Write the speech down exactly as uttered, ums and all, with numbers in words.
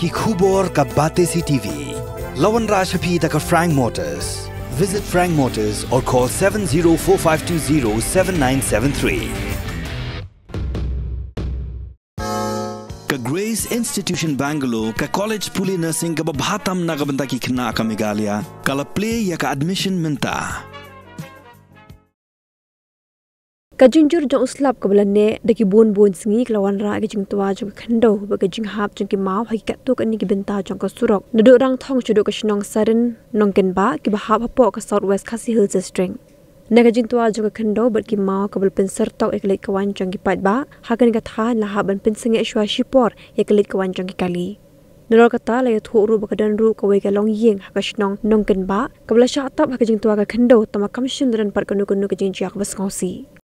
Ki khubor ka Batesi T V. La wanrah sha phi da ka Frank Motors. Visit Frank Motors or call seven zero four five two zero seven nine seven three. Ka Grace Institution Bangalore, ka college pule nursing kaba bha tam na ka bynta ki khynnah ka Meghalaya, ka la plie ïa ka admission mynta. Ka jingjur jong u slap kaba la neh da ki bun bun sngi ka la wanrah ïa ka jingtwa jong ka khyndew bad ka jinghap jong ki maw ha ki katto katne ki bynta jong ka surok, naduh Rangthong shaduh ka shnong Sarin Nongkenbah, kiba hap hapoh ka South West Khasi Hills District. Na ka jingtwa jong ka khyndew bad ki maw kaba la pynser tok ïa ka leit ka wan jong ki paidbah, ha kane ka thaiñ la hap ban pynsangeh shuwa shipor ïa ka leit ka wan jong ki kali. Nalor kata, la ïathuh ruh ba ka don ruh kawei ka longïing ha ka shnong Nongkenbah kaba la shah tap ha ka jingtwa ka khyndew, tangba kam shym la don pat kano kano ka jingjia kaba sngewsih.